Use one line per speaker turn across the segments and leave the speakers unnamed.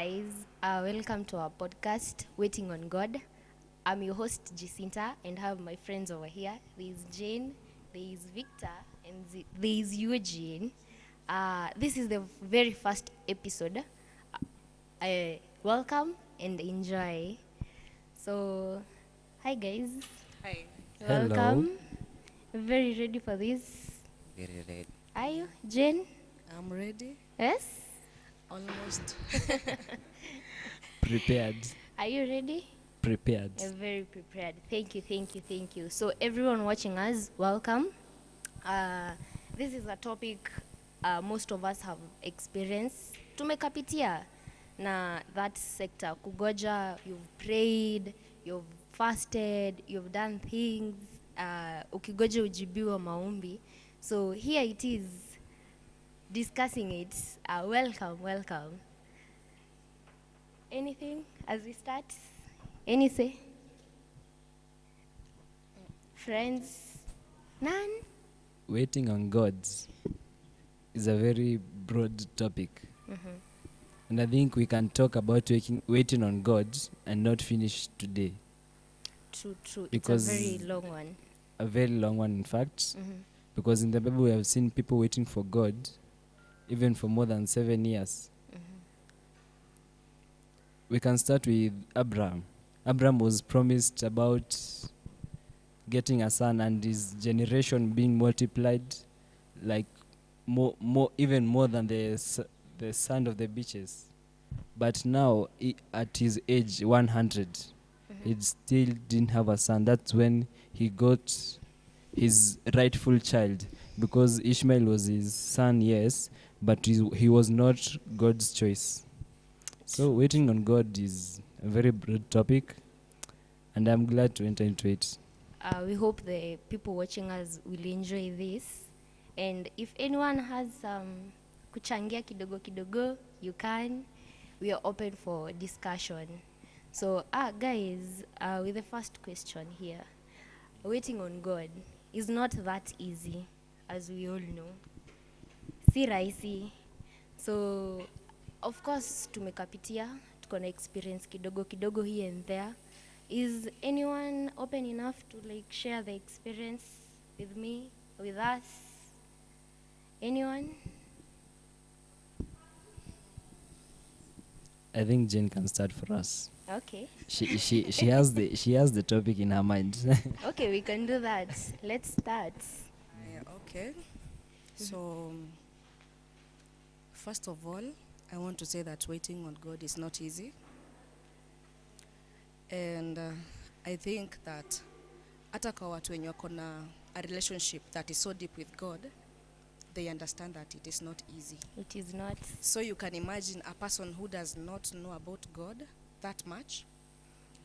guys. Welcome to our podcast, Waiting on God. I'm your host, Jacinta, and have my friends over here. There's Jane, there's Victor, and there's Eugene. This is the very first episode. Welcome and enjoy. So, hi guys.
Hi.
Hello.
Welcome. Very ready for this.
Very red.
Are you, Jane?
I'm ready.
Yes?
Almost.
Prepared.
Are you ready?
Prepared.
Very prepared. Thank you. So everyone watching us, welcome. This is a topic most of us have experienced. Tumekapitia na that sector. Kugoja, you've prayed, you've fasted, you've done things. Ukigoja ujibiwa maombi. So here it is, discussing it. Welcome. Anything as we start? Any say? Friends? None?
Waiting on God is a very broad topic. And I think we can talk about waiting on God and not finish today.
True.
Because
it's a very long one.
A very long one, in fact. Because in the Bible we have seen people waiting for God even for more than 7 years. We can start with Abraham. Abraham was promised about getting a son and his generation being multiplied like even more than the sand of the beaches. But now at his age 100, he still didn't have a son. That's when he got his rightful child, because Ishmael was his son, yes, but he was not God's choice. So waiting on God is a very broad topic, and I'm glad to enter into it.
We hope the people watching us will enjoy this. And if anyone has kuchangia kidogo, you can. We are open for discussion. So, guys, with the first question here. Waiting on God is not that easy, as we all know. Si rahisi. So, of course, tumekapitia, tuko na experience kidogo here and there. Is anyone open enough to share the experience with me, with us? Anyone?
I think Jane can start for us.
Okay.
She has the topic in her mind.
Okay, we can do that. Let's start.
Okay. So, first of all, I want to say that waiting on God is not easy. And I think that hata kwa watu wenye wako na a relationship that is so deep with God, they understand that it is not easy.
It is not.
So you can imagine a person who does not know about God that much,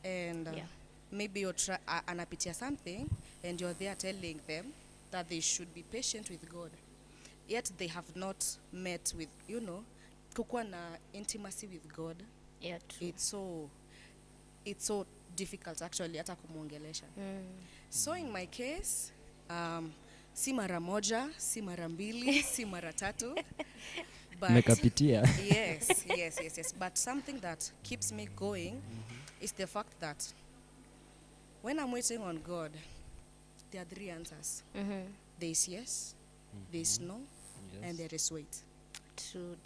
and maybe you're anapitia something, and you're there telling them that they should be patient with God, yet they have not met with, kukuwa na intimacy with God.
Yeah, true.
It's so difficult actually hata kumuongelesha. So in my case, si mara moja, si mara mbili, si mara tatu. But
Mekapitia.
yes. But something that keeps me going is the fact that when I'm waiting on God, there are 3 answers. There is yes, there is no, and there is wait.
True.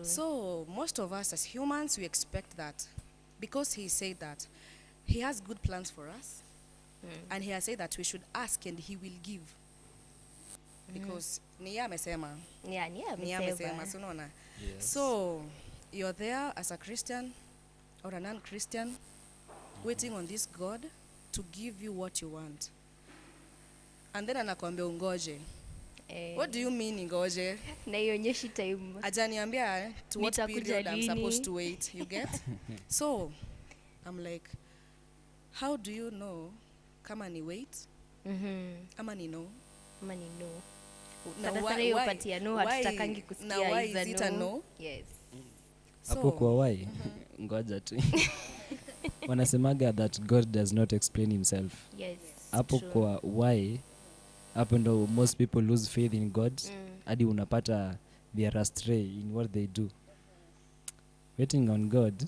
So most of us as humans, we expect that because he said that he has good plans for us, and he has said that we should ask and he will give. Because niya amesema.
Yeah,
Niya amesema, so unaona.
Yes.
So you're there as a Christian or a non-Christian, waiting on this God to give you what you want. And then anakuambia ungoje. What do you mean ingoje?
Na ionyeshi time.
Ajaniambia to what
Nitakuja
period I'm
lini?
supposed to wait, you get? So I'm like, how do you know kama ni wait? Ama ni no?
Ama ni no.
Now
Sana
why-
sana hiyo
why-
pati ya no
why-
hatutakangi
now
kusikia
why
is a
is it a no?
Yes.
Hapo kwa why? Ngoja tu. Wanasemaga that God does not explain himself.
Yes.
Hapo
true.
kwa why, hapo ndo most people lose faith in God. Hadi unapata they are astray in what they do. waiting on God,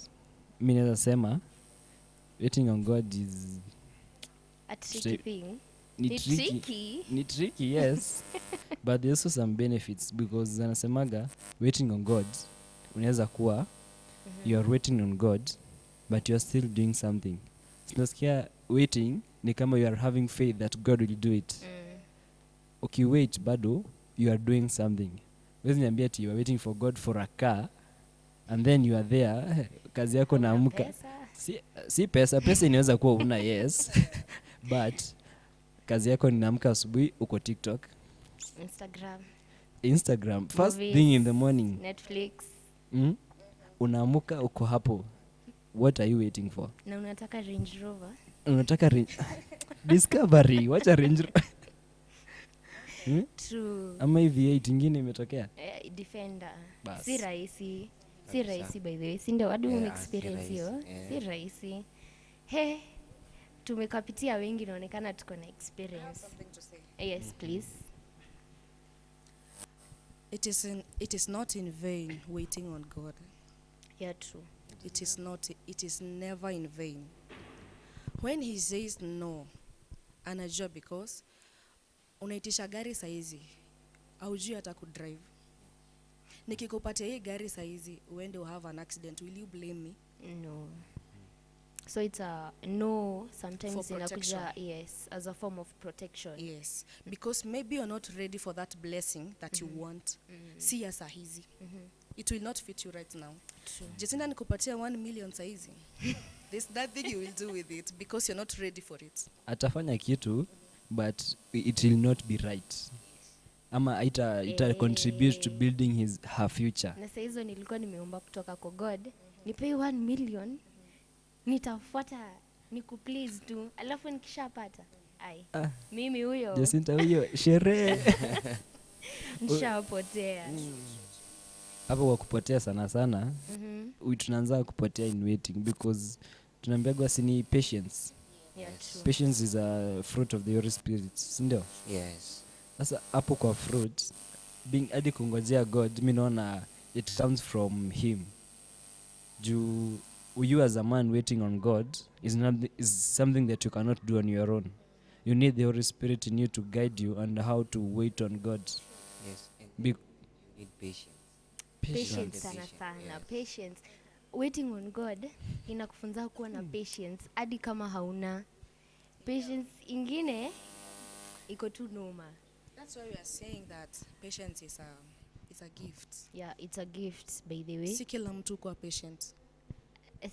mi naweza sema waiting on God is
A tricky thing.
ni
Ni
tricky.
tricky.
Ni tricky, yes. But there's also some benefits because anasemaga waiting on God unaweza kuwa you are waiting on God but you are still doing something. Sinasikia waiting ni kama you are having faith that God will do it. Ukiwait bado you are doing something. Wezi niambia ati you are waiting for God for a car and then you are there kazi yako
Hauna
naamka.
pesa.
Si pesa inaweza kuwa una yes but kazi yako ninaamka asubuhi uko TikTok, Instagram first
Movies,
thing in the morning.
Netflix.
Unaamuka uko hapo, what are you waiting for?
Na unataka Range Rover.
Unataka Discovery, wacha Range Rover.
True.
Ama hivi 8 ingine imetokea.
Defender.
Bas.
Si rahisi. Si rahisi by the way. Si ndio wadu
Yeah,
experience
si
hiyo.
rahisi,
Si rahisi. He, tumekapitia wengi naonekana tuko na experience.
Something to say.
Yes, please.
It is not in vain waiting on God.
Yeah, true.
It is not. It is never in vain. When he says no, anajua because unaitisha gari saizi, aujui hata kudrive. Nikikupatia hii gari saizi, uende you have an accident, will you blame me?
No. So it's a no sometimes
For protection.
inakuja, yes, as a form of protection.
Yes, because maybe you're not ready for that blessing that you want. Si ya sahizi. It will not fit you right now.
True.
Jesinda nikupatia 1 million saizi. There's nothing you will do with it because you're not ready for it.
Atafanya kitu but it will not be right. Ama ita contribute to building her future.
Na saa hizo nilikuwa nimeomba kutoka kwa God, nipei 1 million, nitafuata nikuplease tu, alafu nikishapata mimi huyo
Jacinta huyo sherehe.
nishapotea.
Hapo kwa kupotea sana tunaanza kupotea in waiting because tunaambiagwa sini patience.
Yeah, true.
Patience is a fruit of the Holy Spirit, si ndio?
Yes.
Sasa hapo kwa fruit being hadi kungojea God, mi naona it comes from him. Juu you as a man waiting on God is something that you cannot do on your own. You need the Holy Spirit in you to guide you on how to wait on God.
Yes. And
Be-
you need patience.
Patience sana
Patience,
sana.
yes.
Patience. Waiting on God inakufunza kuwa na patience hadi kama hauna patience ingine iko tu noma.
That's why we are saying that patience is a gift.
Yeah, it's a gift by the way.
Si kila mtu kuwa patient.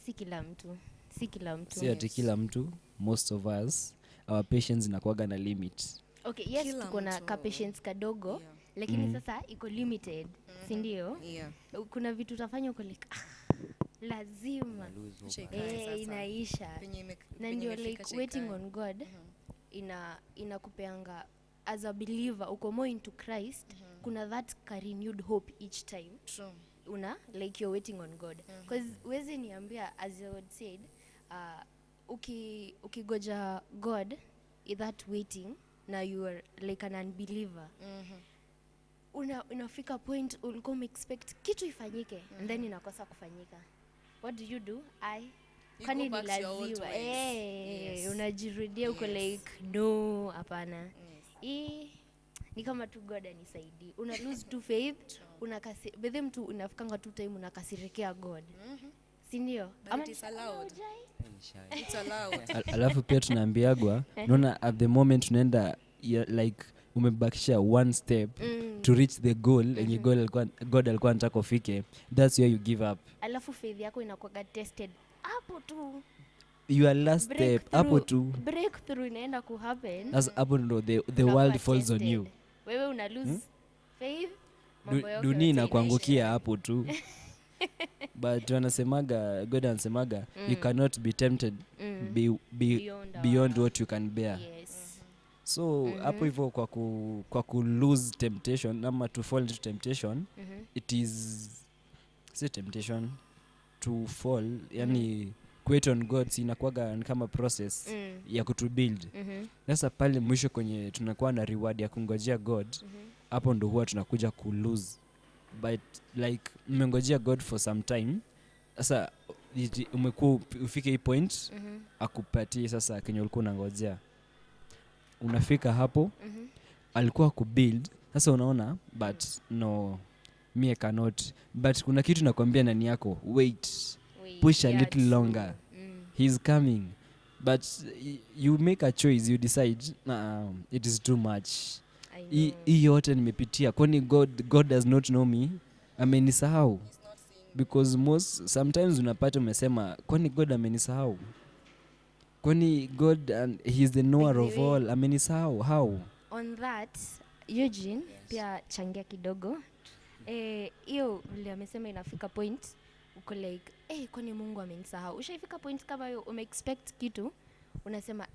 Si kila mtu. Si kila mtu.
Si ati kila mtu, most of us our patience inakuwaga na limit.
Okay, yes,
Kila
tuko na
mtu.
ka patience kadogo,
Yeah.
lakini sasa iko limited, si ndio?
Yeah.
Kuna vitu utafanya uko like lazima
Lose hope.
Shake.
and-
Sasa.
inaisha.
Penye
Na
penye
ndio
imefika
like
cheka.
waiting on God inakupeanga as a believer uko more into Christ, kuna that renewed hope each time
True.
like you're waiting on God, because wezi niambia as I would said ukigoja God in that waiting na you are like an unbeliever, unafika point ulikuwa umeexpect kitu ifanyike and then inakosa kufanyika. What do?
You
Kwani
go
ni
back to your old
lazima
ways. Yes.
unajirudia uko
Yes.
like no, hapana. Ni kama tu God anisaidii, una lose tu faith, bedhe mtu unafikanga tu time unakasirikia God, si ndio?
But it is allowed.
Inshallah.
It's allowed.
Alafu pia tunaambiagwa naona at the moment tunaenda like umebakisha one step to reach the goal yenye God alikuwa anataka ufike, that's where you give up.
Alafu faith yako inakuwa tested hapo tu,
Your last step hapo tu,
breakthrough inaenda ku happen.
sasa hapo ndo the
unakuwa
world falls on
tested.
you.
Wewe una lose faith, mambo yote
Dunia
yote
inakuangukia hapo tu. But wanasemaga God anasemaga you cannot be tempted beyond what you can bear.
Yes.
So hapo hivyo kwa ku lose temptation ama to fall into temptation, it is si temptation to fall, yani wait on God inakuwaga ni kama process ya kutubuild. Sasa pale mwisho kwenye tunakuwa na reward ya kungojea God, hapo ndo huwa tunakuja ku lose. But like mmengojea God for some time sasa umekuwa ufike hii point akupatie sasa kenye ulikuwa unangojea, unafika hapo alikuwa kubuild sasa, unaona but no me I cannot, but kuna kitu nakwambia ndani yako, wait push a little longer, he's coming, but you make a choice, you decide it is too much. Hii yote nimepitia, kwani God does not know me, amenisahau? Because sometimes unapata umesema kwani God amenisahau, kwani God he's the knower of all, amenisahau? How?
On that Eugene, pia changia kidogo. Hiyo vile amesema inafika point uko like kwani Mungu amenisahau. Ushaifika point kama hiyo, umeexpect kitu unasema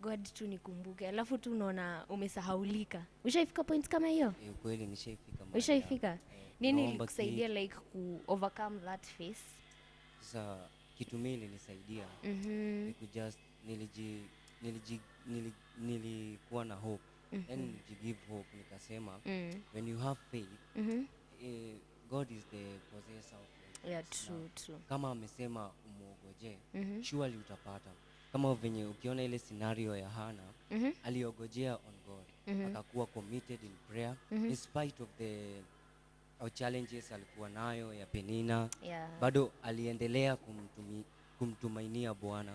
God tu nikumbuke, alafu tu unaona umesahaulika. Ushaifika point kama hiyo?
Kweli nishaifika.
Ushaifika? Nini ilikusaidia like ku overcome that phase?
Sasa kitu mimi ilinisaidia just nilikuwa na hope, and nijigive hope, nikasema when you have faith, God is the possessor of it.
Yeah, true.
Kama amesema umuogoje, surely utapata. Kama venye ukiona ile scenario ya Hana, aliogojea on God, akakuwa committed in prayer in spite of the challenges alikuwa nayo ya Penina, bado aliendelea kumtumainia Bwana,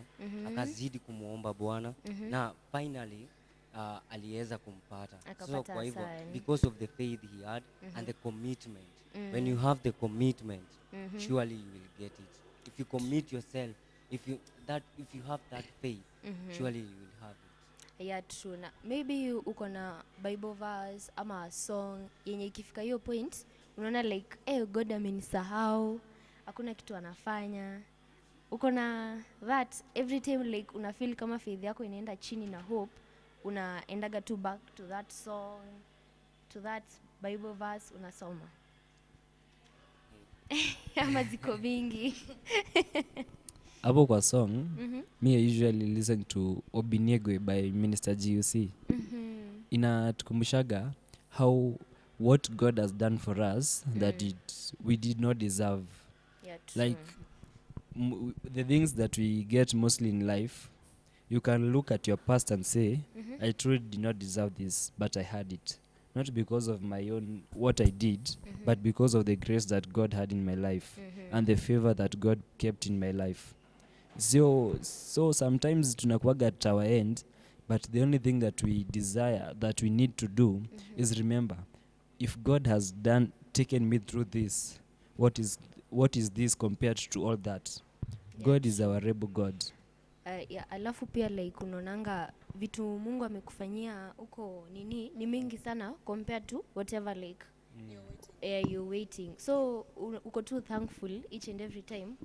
akazidi kumuomba Bwana, na finally aliweza kumpata. So kwa hivyo, because of the faith he had and the commitment, when you have the commitment, surely you will get it. If you commit yourself, if you have that faith, surely you will have it.
Yeah, true. Na maybe uko na Bible verse ama song yenye ikifika hiyo point unaona like God amenisahau, hakuna kitu anafanya. Uko na that every time like una feel kama faith yako inaenda chini na hope, unaendaga to back to that song, to that Bible verse unasoma. Ama ziko mingi.
Hapo kwa song, me I usually listen to Obinegwe by Minister GUC. Inatukumbushaga how what God has done for us that we did not deserve.
Yeah, true.
Like the things that we get mostly in life, you can look at your past and say, I truly did not deserve this, but I had it. Not because of my own what I did, but because of the grace that God had in my life and the favor that God kept in my life. So sometimes tunakuwaga at our end, but the only thing that we desire, that we need to do is remember, if God has taken me through this, what is this compared to all that? God is our able God.
Alafu pia like unaonanga vitu Mungu amekufanyia huko ni mingi sana compared to whatever like you're waiting. So uko too thankful each and every time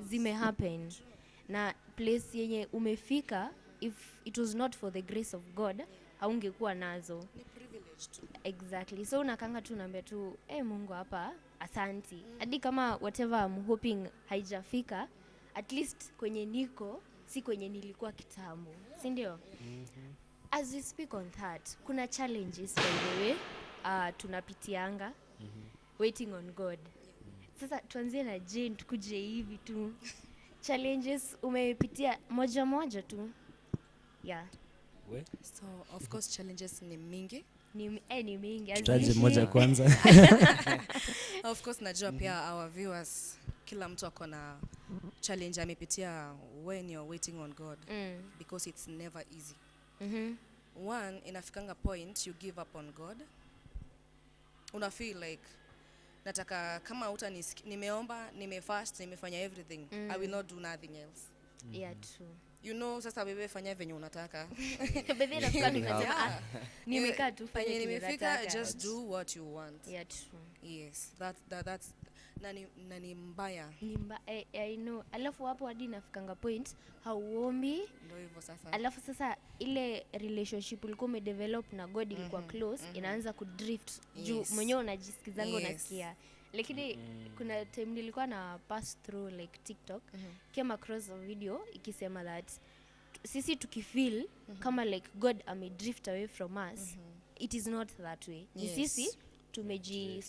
zime happen. Na place yenye umefika, if it was not for the grace of God, haungekuwa nazo.
Ni privilege tu.
Exactly. So unakanga tu naambia tu Mungu hapa asanti. Hadi kama whatever I'm hoping haijafika, at least kwenye niko si kwenye nilikuwa kitambo, si ndio? As we speak on that, kuna challenges by the way tunapitianga waiting on God. Sasa tuanzie na Jane, tukuje hivi tu. Challenges umepitia moja tu. Yeah.
So of course challenges ni mingi.
Ni mingi.
Tutaje moja kwanza.
Of course najua pia our viewers, kila mtu ako na challenge amepitia when you're waiting on God, because it's never easy. One, inafikanga point you give up on God. Una feel like nataka kama nimeomba, nimefast, nimefanya everything, I will not do nothing else.
Yeah, true.
You know, sasa wewe fanya venye unataka.
Bebe nafika nimesema nimekaa tu fanya
nimefika, just do what you want.
Yeah, true.
Yes, that's nani mbaya.
I know. Alafu hapo hadi nafikanga point hauombi.
Ndio hivyo sasa.
Alafu sasa ile relationship ulikuwa umedevelop na God ilikuwa close, inaanza kudrift juu mwenyewe unajisikizanga unasikia. Lakini kuna time nilikuwa na pass through like TikTok, came across a video ikisema that sisi tukifeel kama like God ame drift away from us, it is not that way. Ni sisi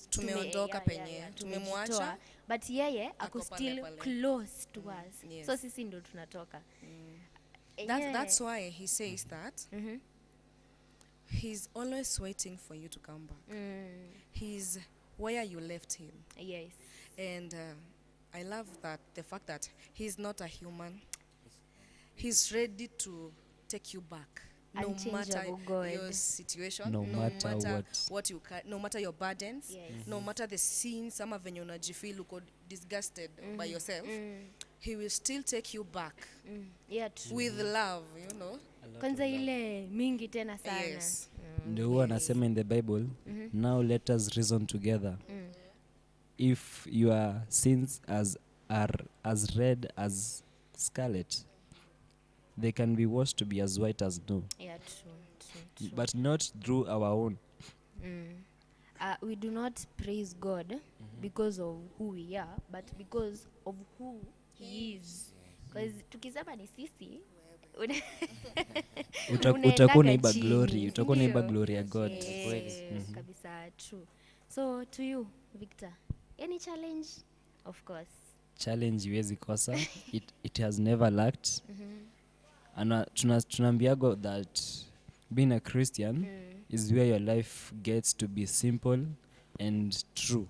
Tumeondoka penye, tumemwacha,
but yeye ako
ako pale
still
pale.
close to us.
yes.
So sisi ndo tunatoka.
That's why he says that he's always waiting for you to come back. He's where you left him.
Yes.
And I love that, the fact that he's not a human. He's ready to take you back. No matter
Unchangeable God.
your situation,
No matter what.
you no matter your burdens,
Yes.
no matter the sins, ama venye unajifeel uko disgusted by yourself, he will still take you back
Yeah, true.
with love, you know.
Kwanza ile mingi tena sana.
Yes.
Ndio huwa anasema in the Bible, now let us reason together. If your sins are as red as scarlet, they can be washed to be as white as snow,
Yeah, true.
but not through our own.
We do not praise God because of who we are, but because of who he is. Because tukisema ni sisi
Utakuwa
unaendaga
naiba
chini,
glory, utakuwa naiba
ndio?
glory ya God.
Yes, kabisa, true. So to you, Victor, any challenge? Of course.
Challenge iwezi kosa. It has never lacked. Ana tunaambiago that being a Christian is where your life gets to be simple and true.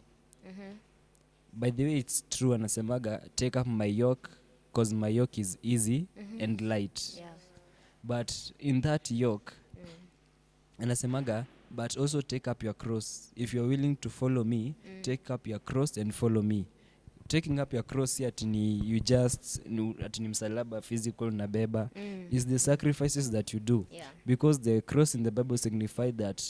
By the way, it's true, anasemaga take up my yoke because my yoke is easy and light.
Yeah.
But in that yoke, anasemaga, but also take up your cross. If you're willing to follow me, take up your cross and follow me. Taking up your cross si ati ni you just ati ni msalaba physical na beba. Is the sacrifices that you do.
Yeah.
Because the cross in the Bible signified that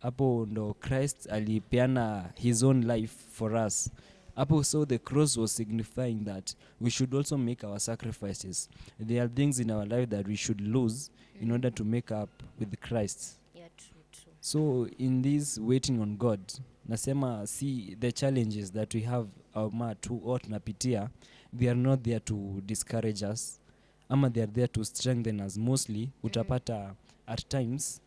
hapo ndo Christ alipeana his own life for us. Hapo, so the cross was signifying that we should also make our sacrifices. There are things in our life that we should lose in order to make up with Christ.
Yeah, true.
So in this waiting on God, nasema see the challenges that we have tunapitia, they are not there to discourage us, ama they are there to strengthen us. Mostly utapata at times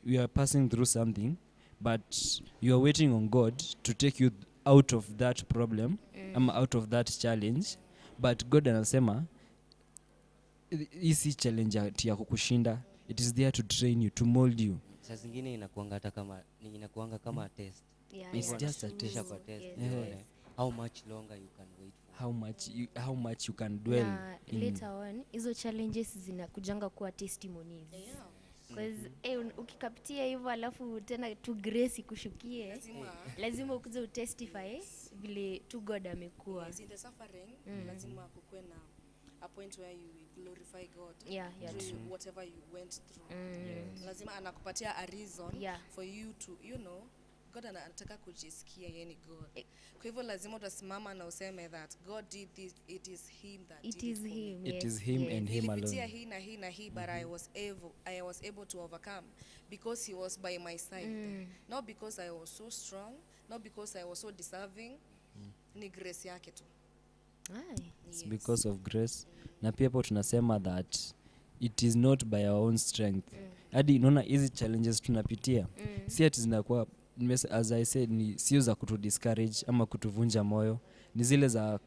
we are passing through something, but you are waiting on God to take you out of that problem, ama out of that challenge. But God anasema hii si challenge ya kukushinda, it is there to train you, to mold you.
Saa zingine inakuanga kama test.
Yeah,
It's
yeah,
just a
true.
test.
Kwa test,
Yes,
nione
yes.
how much longer you can wait for.
How much you can dwell
Na
in.
later on hizo challenges zinakujanga kuwa testimonies. Because ukikapitia hivyo alafu tena tu grace kushukie, lazima ukuje utestify vile tu God amekuwa.
Yes, in the suffering, lazima kukue na a point where you glorify God
Yeah,
through
true.
whatever you went through. Lazima anakupatia a reason
Yeah.
for you to, you know, God anataka kujisikia yeye ni God. Kwa hivyo lazima utasimama na useme that God did this, it is him that
It
did
is
it for me.
him.
It
Yes,
is him
yes.
and him
Nilipitia
alone.
hii na hii, but I was able to overcome because he was by my side. Not because I was so strong, not because I was so deserving. Ni grace yake tu.
Aye.
It's because of grace. Na pia hapo tunasema that it is not by our own strength. Hadi unaona hizi challenges tunapitia, si ati zinakuwa, as I said, ni sio za kutu discourage ama kutuvunja moyo, ni zile za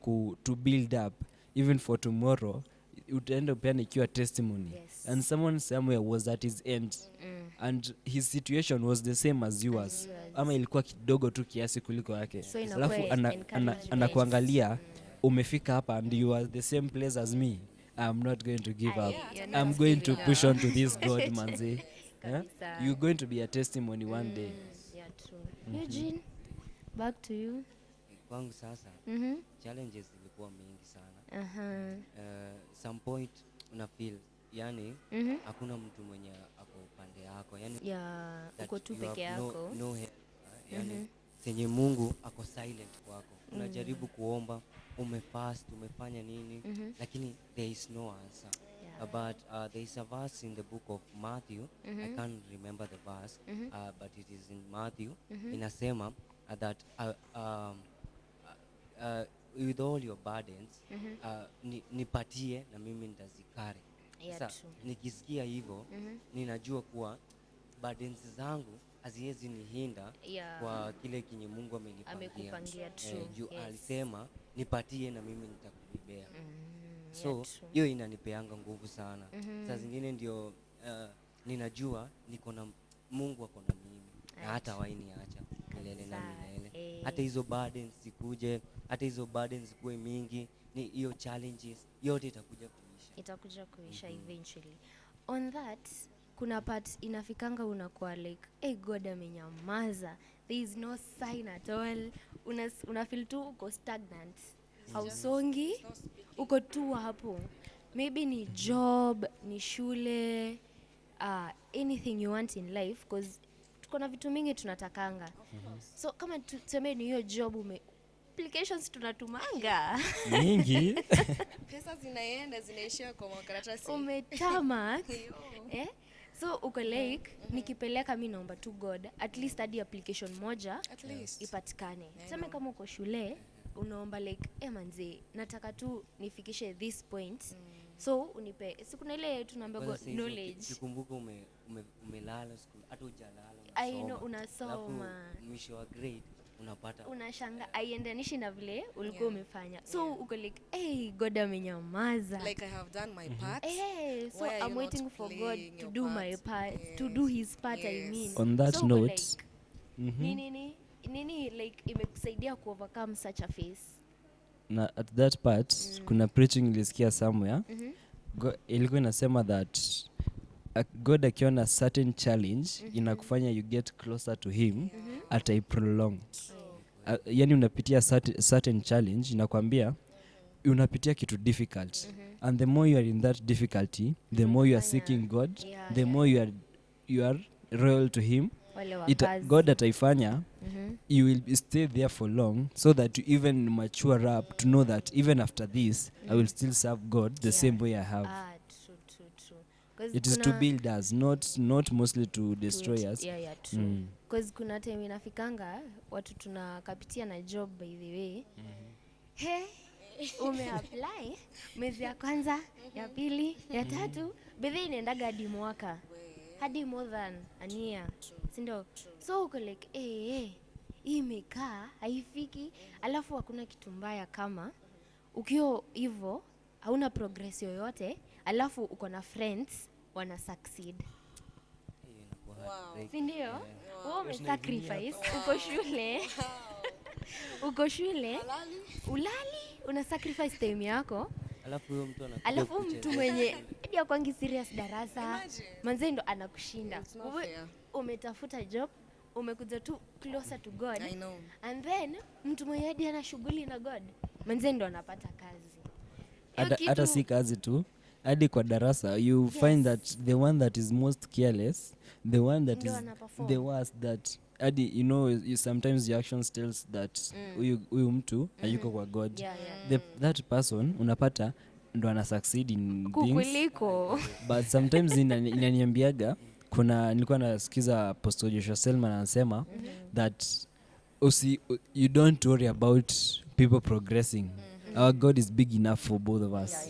to build up even for tomorrow. Utaenda pia ikiwa testimony.
Yes.
And someone somewhere was at his end and his situation was the same as yours, ama ilikuwa kidogo tu kiasi kuliko yake.
So inakuwa
Alafu
encouragement.
anakuangalia umefika hapa and you are the same place as me. I'm not going to give up.
you're
I'm
not
going to
giving
push
up.
on to this God, manze. Eh?
Kabisa.
You're going to be a testimony one day.
Yeah, true. Eugene, back to you.
Kwangu sasa challenges zilikuwa mingi sana. Some point una feel yani hakuna mtu mwenye ako upande yako, yani
Yeah,
that
uko tu
you
peke
have
yako.
no help, yani senye Mungu ako silent kwako. Unajaribu kuomba, umefast, umefanya nini, lakini there is no answer.
Yeah.
But there is a verse in the book of Matthew, I can't remember the verse, but it is in Matthew. Inasema that with all your burdens, nipatie na mimi nitazikari.
Yeah,
Sasa
true.
nikisikia hivyo ninajua kuwa burdens zangu haziwezi nihinda
Yeah.
kwa kile kinye Mungu amenipangia.
Amekupangia, true.
Juu
Yes.
alisema nipatie na mimi nitakubebea. So
yeah, true.
hiyo inanipeanga nguvu sana. Saa zingine ndio ninajua niko na Mungu ako na mimi na hata wainiacha milele na milele. Hata hizo burdens zikuje, hata hizo burdens zikuwe mingi, ni hiyo challenges yote itakuja kuisha.
Eventually. On that, kuna part inafikanga unakuwa like, hey, God amenyamaza, there is no sign at all. Una feel tu uko stagnant, hausongi, uko tu hapo. Maybe ni job, ni shule, anything you want in life, because tuko na vitu mingi tunatakanga. So kama tuseme ni hiyo job, applications tunatumanga
mingi
Pesa zinaishia kwa makaratasi.
umetama so uko like nikipeleka mi naomba tu God at least hadi application moja
At least.
ipatikane. Tuseme kama uko shule unaomba like manze nataka tu nifikishe this point, so unipe sikuna ile tunaambiwa knowledge.
Ukikumbuka umelala school hata hujalala
I know, unasoma.
Mwisho wa grade unapata
Unashanga aiendanishi na vile ulikuwa umefanya. So uko like, hey, God amenyamaza.
Like I have done my part.
So
Why are
I'm
you
waiting
not
for God
playing
to
your
do
part?
my part,
Yes.
to do his part, I
Yes.
mean.
On that
so uko
note,
like, nini like imekusaidia ku overcome such a phase?
na at that part kuna preaching ilisikia somewhere ilikuwa inasema that God akiona certain challenge inakufanya you get closer to him ataiprolong. Yani unapitia certain challenge inakwambia unapitia kitu difficult and the more you are in that difficulty the more you are seeking God, the more you are loyal to him, God ataifanya you will stay there for long so that you even mature up to know that even after this I will still serve God the same way I have.
True.
It is to build us, not mostly to destroy us.
True. Because kuna time inafikanga watu tunakapitia na job by the way. Umeapply mwezi ya kwanza, ya pili, ya tatu, bedhi inaendaga hadi mwaka, hadi more than a year, si ndio? So uko like hii imekaa haifiki, alafu hakuna kitu mbaya kama ukiwa hivyo hauna progress yoyote, alafu uko na friends wana succeed. Si ndio? Wewe umesacrifice, uko shule ulali, una sacrifice time yako, alafu mtu mwenye hadi akwangi serious darasa manze ndo anakushinda. Umetafuta job, umekuja tu closer to God.
I know.
And then mtu mwenye hadi ana shughuli na God manze ndo anapata kazi.
Hata si kazi tu, hadi kwa darasa you find that the one that is most careless, the one that is the worst, that hadi you sometimes your actions tells that huyu mtu hayuko kwa God. That person unapata ndo ana succeed in things, but sometimes inaniambiaga nilikuwa nasikiza Apostle Joshua Selman anasema that you don't worry about people progressing. Our God is big enough for both of us.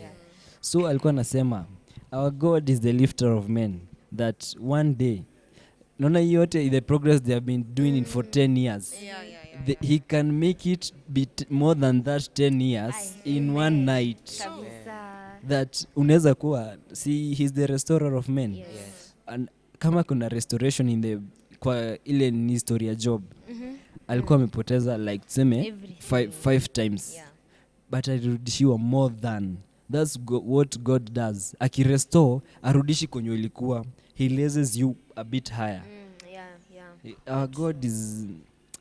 So alikuwa anasema our God is the lifter of men, that one day naona yote the progress they have been doing for 10 years he can make it be more than that 10 years in one night. That unaweza kuwa he's the restorer of men. And kama kuna restoration in kwa ile ni history ya Job, alikuwa amepoteza like tuseme 5 times, but alirudishiwa more than. That's what God does. Akirestore arudishi kwenye ilikuwa, he raises you a bit higher. Our God is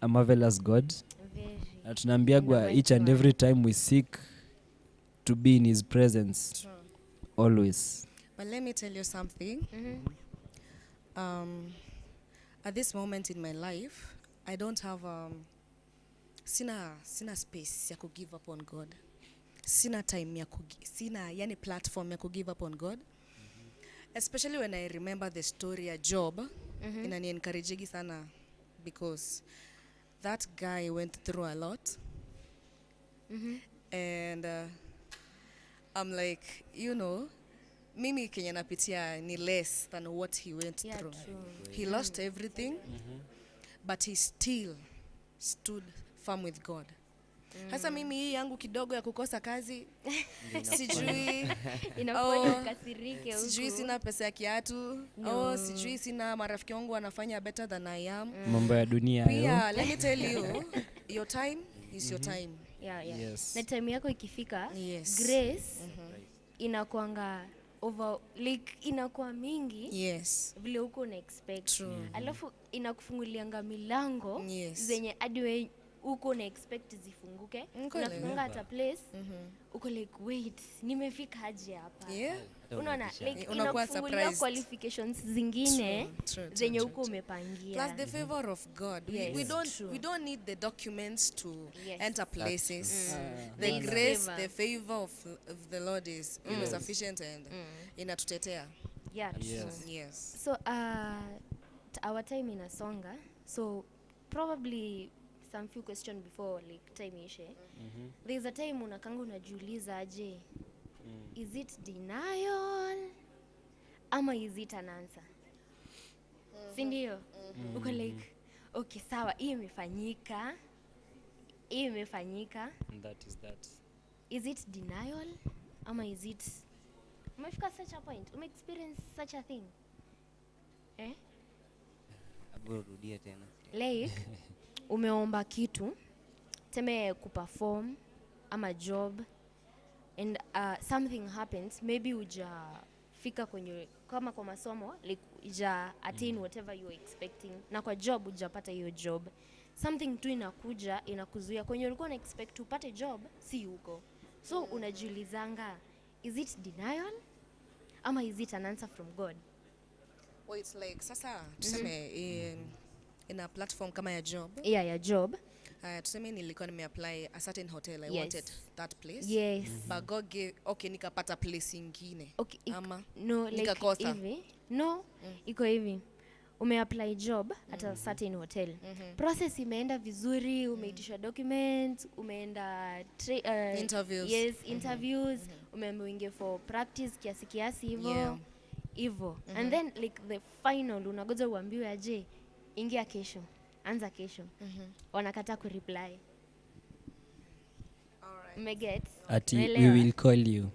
a marvelous God. Tunaambiagwa each and every time we seek to be in his presence. True. Always.
But let me tell you something. At this moment in my life, I don't have sina space ya ku give up on God. Sina time sina yani platform ya ku give up on God. Especially when I remember the story ya Job, inani encouragegi sana, because that guy went through a lot. And I'm like, mimi kenye napitia ni less than what he went
Yeah,
through.
true.
He lost everything, but he still stood firm with God. Hasa mimi hii yangu kidogo ya kukosa kazi, sijui
Inafanya ukasirike huku.
sijui sina pesa ya kiatu, sijui sina marafiki wangu wanafanya better than I am.
Mambo ya dunia hayo.
Pia let me tell you, your time is your time.
Yeah.
Yes.
Na time yako ikifika,
Yes.
grace inakuanga over, like inakuwa mingi
Yes.
vile huko una expect.
True.
Alafu inakufungulianga milango
Yes.
zenye hadi wewe huko una expect zifunguke.
Kweli.
Unafunga hata place uko like wait, nimefika aje hapa?
Yeah.
Unaona like
Unakuwa
inakufungulia
surprised.
qualifications zingine
True,
zenye
true,
huko umepangia.
Plus the favor of God.
Yes,
We don't need the documents to
Yes.
enter places. The
There is
grace,
favor.
the favor of the Lord is sufficient and inatutetea.
Yeah, true.
Yes.
Yes.
So our time inasonga, so probably some few question before like time ishe. There's a time unakanga unajiuliza aje, is it denial ama is it an answer? Si ndio? Uko like okay, sawa, hii imefanyika,
And that is that.
is it denial ama is it, umefika such a point, experience such a thing
Abu rudia tena.
like umeomba kitu teme kuperform ama job and something happens, maybe ujafika kwenye kama kwa masomo like uja attain whatever you are expecting, na kwa job ujapata hiyo job, something tu inakuja inakuzuia kwenye ulikuwa na expect upate job, si huko. So unajiulizanga, is it denial ama is it an answer from God?
Well, it's like sasa tuseme in a platform kama ya job.
Yeah, ya job.
Tuseme nilikuwa nimeapply a certain hotel. I
Yes.
wanted that place.
Yes.
But God gave, okay, nikapata place ingine.
Okay,
Ama
no, like
nikakosa.
hivi. No, iko hivi. Umeapply job at a certain hotel. Process imeenda vizuri, umeitishwa documents, umeenda
Interviews.
Yes, interviews, umeambiwa uingie for practice kiasi hivyo.
Yeah.
Hivyo. And then like the final unagoja uambiwe aje, ingia kesho, anza kesho. Wanakataa kureply. Umeget?
Ati
Unaelewa?
we will call you.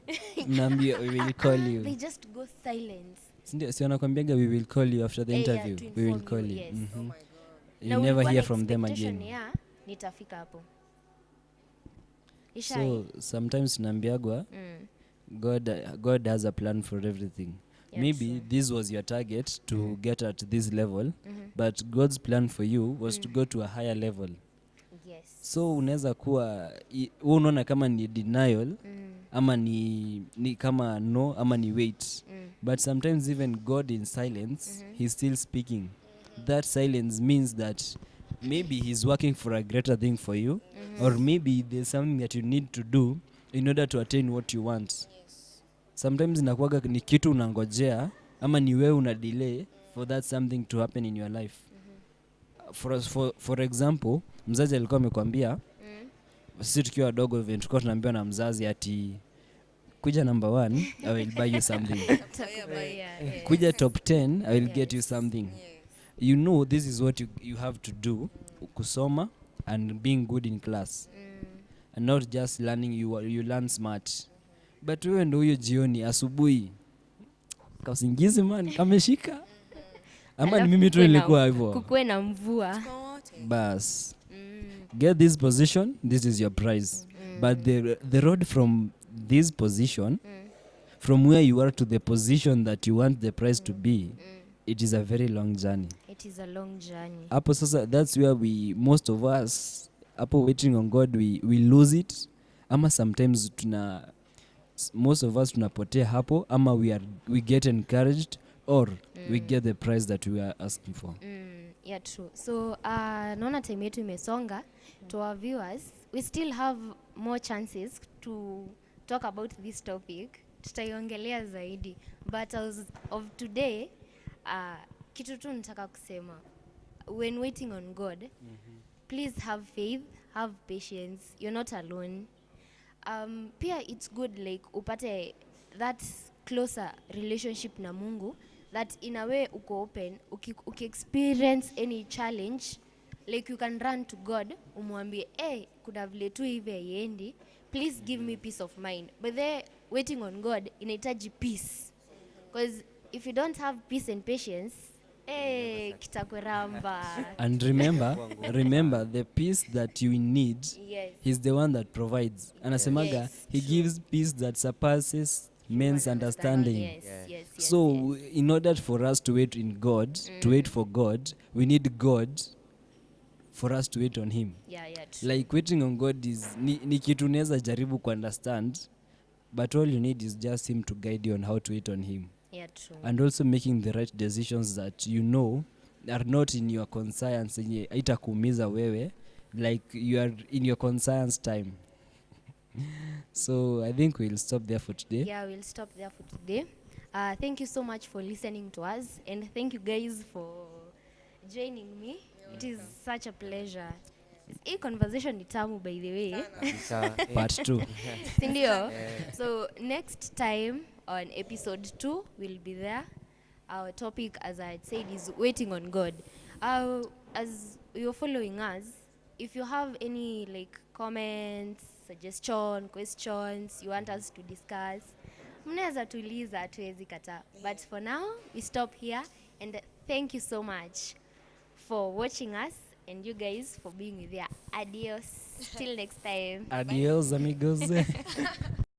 Mnaambia we will call you.
They just go silent.
Sindio, si wanakwambiaga we will call you after the
Yeah,
interview.
to
We will
inform
call
you,
you.
yes.
Mhm.
Na
You never
ulikuwa
hear
na
from them
expectation
again.
ya nitafika hapo.
So sometimes tunaambiagwa God has a plan for everything.
Yeah,
Maybe
true.
this was your target to get at this level, but God's plan for you was to go to a higher level.
Yes.
So unaweza kuwa wewe unaona kama ni denial ama ni kama no ama ni wait. But sometimes even God in silence, he's still speaking. That silence means that maybe he's working for a greater thing for you, or maybe there's something that you need to do in order to attain what you want. Sometimes inakuwaga ni kitu unangojea ama ni wewe una delay for that something to happen in your life. For example, mzazi alikuwa amekwambia sisi tukiwa wadogo vile tulikuwa tunaambiwa na mzazi ati kuja number 1 I will buy you something.
Yeah.
Kuja top 10 I will get you something. You know this is what you have to do, kusoma and being good in class. And not just learning, you learn smart. But wewe ndo huyo jioni asubuhi kausingizi man kameshika ama ni mimi tu nilikuwa hivyo.
Kukue na mvua.
Bas get this position, this is your prize. But the road from this position from where you are to the position that you want the prize to be, it is a very long journey.
It is a long journey.
Hapo sasa that's where most of us hapo waiting on God we lose it, ama sometimes most of us tunapotea hapo, ama we get encouraged or we get the prize that we are asking for.
Yeah, true. So naona time yetu imesonga. To our viewers, we still have more chances to talk about this topic. Tutaiongelea zaidi, but as of today kitu tu nataka kusema, when waiting on God, please have faith, have patience, you're not alone. Pia it's good like upate that closer relationship na Mungu, that in a way uko open, experience any challenge, like you can run to God, umwambie kuna vile tu hivi haiendi, please give me peace of mind. But there, waiting on God inahitaji peace, because if you don't have peace and patience, kitakweramba.
And remember the peace that you need,
Yes.
he's the one that provides. Anasemaga,
Yes,
he gives peace that surpasses men's understanding.
Yes, yes, yes,
So in order for us to wait in God, to wait for God, we need God for us to wait on him.
Yeah, true.
Like waiting on God is ni kitu unaweza jaribu ku understand, but all you need is just him to guide you on how to wait on him.
Yeah, true.
And also making the right decisions that you know are not in your conscience, yenye haitakuumiza wewe, like you are in your conscience time. So I think we'll stop there for today.
Yeah, we'll stop there for today. Thank you so much for listening to us, and thank you guys for joining me. It is such a pleasure. Hii conversation ni tamu, by the way.
Part 2.
Sindio? So next time on episode 2, we'll be there. Our topic, as I had said, is waiting on God. As you're following us, if you have any like comments, suggestion, questions you want us to discuss, mnaweza tuuliza, hatuwezi kataa. But for now, we stop here, and thank you so much for watching us, and you guys for being there. Adios. Till next time.
Adios, amigos.